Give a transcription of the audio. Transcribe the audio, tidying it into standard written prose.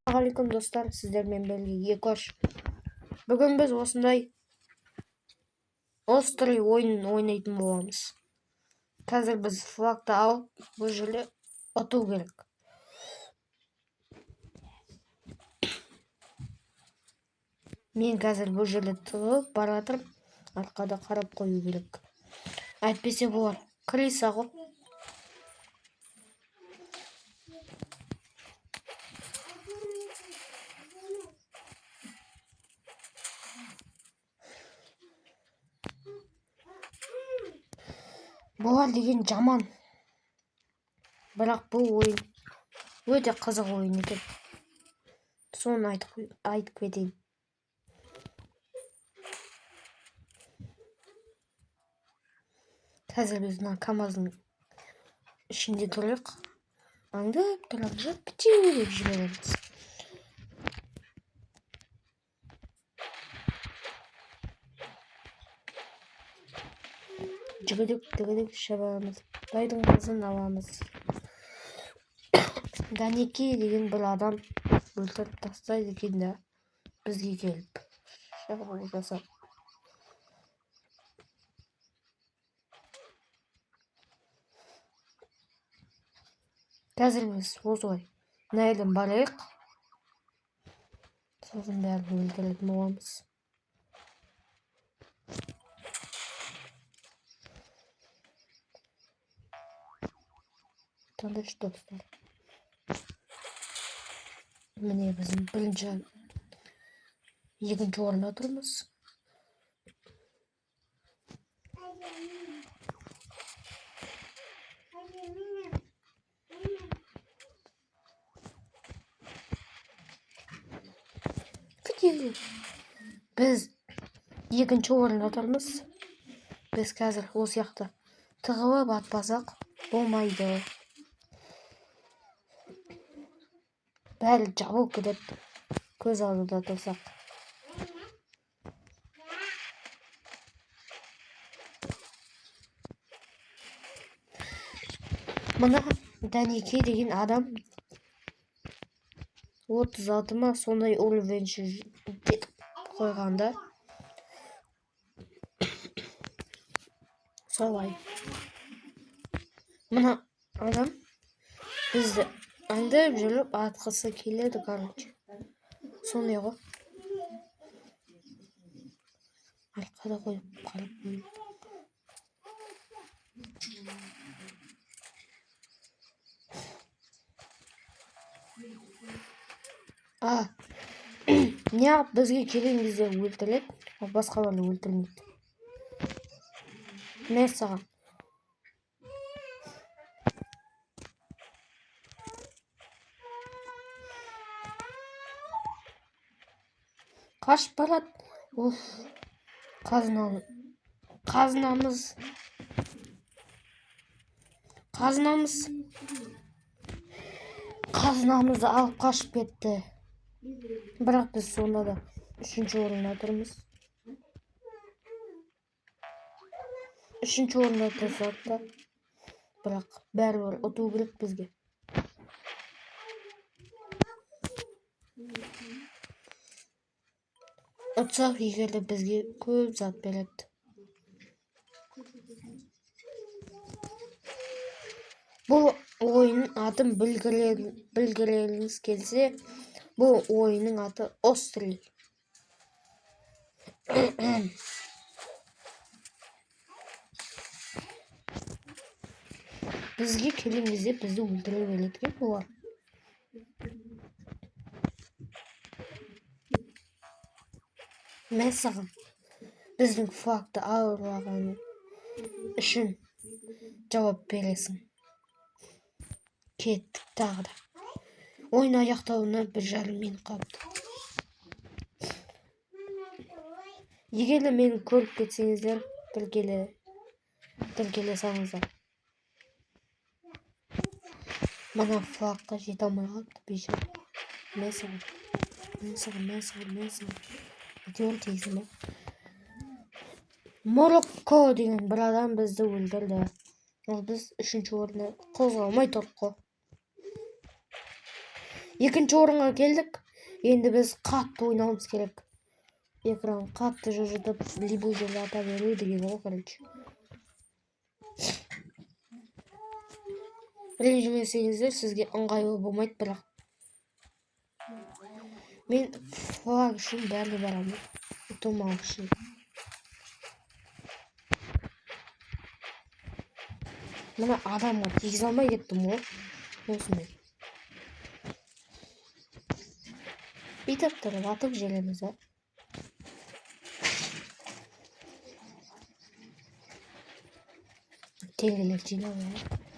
Алейкум, достар, сіздермен бірге Екош. Бүгін біз осындай острый ойын ойнайтын боламыз. Қазір біз флагты алып, бұл жерде ұту керек. Мен қазір бұл жерде тығылып бара жатырмын, арқада қарап қою керек. Әйтпесе бұлар крыса ғой. Бұлар деген жаман. Бірақ бұл ойын өте қызық ойын екен. Соны айтып кетейін. Қазір біз мына КамАЗдың ішінде тұрайық. Аңдып тұрамыз да, бітеу деп жібереміз. Жігідік дігідік шабамыз. Құдайдың қызын аламыз. Дәнеке деген бір адам өлтіріп тастайды екен да, бізге келіп шабуыл жасап. Қазір біз осылай мына жерден барайық. Сосын бәрін өлтіретін боламыз. Тыныш, достар. Міне, біздің бірінші, екінші орында тұрмыз. Біз екінші орында тұрмыз. Біз қазір осы жақта тығылып атпасақ болмайды. Бәрі жабылып кетеді көз алдында тұрсақ. Мына Дәнеке деген адам 36 ма, сондай уровень жетіп қойғанда. Солай. Мына адам бізді аңдып жүріп атқысы келеді, короче. Сондай ғой. Арқада қойып қарап қою. А, неғып бізге келген кезде өлтіреді, ал басқаларды өлтірмейді? Мә саған. Қашып барады. Уф, қазынаны, қазынамыз, қазынамыз, қазынамызды алып қашып кетті. Бірақ біз сонда да үшінші орында тұрмыз. Үшінші орында тұрсақ та, бірақ бәрібір ұту керек бізге. Ұтсақ егер де, бізге көп зат береді. Бұл ойынның атын білгілеріңіз келсе, бұл ойынның аты Острый. Бізге келген кезде бізді өлтіре береді екен бұлар. Мә саған. Біздің флагты ұрлаған үшін жауап бересің. Кеттік тағы да. Ойын аяқталуына 1,5 минут қалыпты. Егер де мені көріп кетсеңіздер, тіркеле салыңыздар. Мына флагқа жете алмай қалыпты бейшара. Мә саған. Мә саған, мә саған, мә саған. Әйтеуір тигіздің ба? Марокко деген бір адам бізді өлтірді. Ал біз үшінші орында қозғалмай тұрдық қой. Екінші орынға келдік. Енді біз қатты ойнауымыз керек. Экран қатты жылжытып, любой жерде ата беру деген ғой, короче. Ренжімесеңіздер, сізге ыңғайлы болмайды, бірақ мен флаг үшін бәріне барамын. Ұтылмау үшін. Мына адамға тигізе алмай кеттім ғой. Осымен. Бүйтіп тұрып атып жібереміз, а. Теңгелер жинап алайық.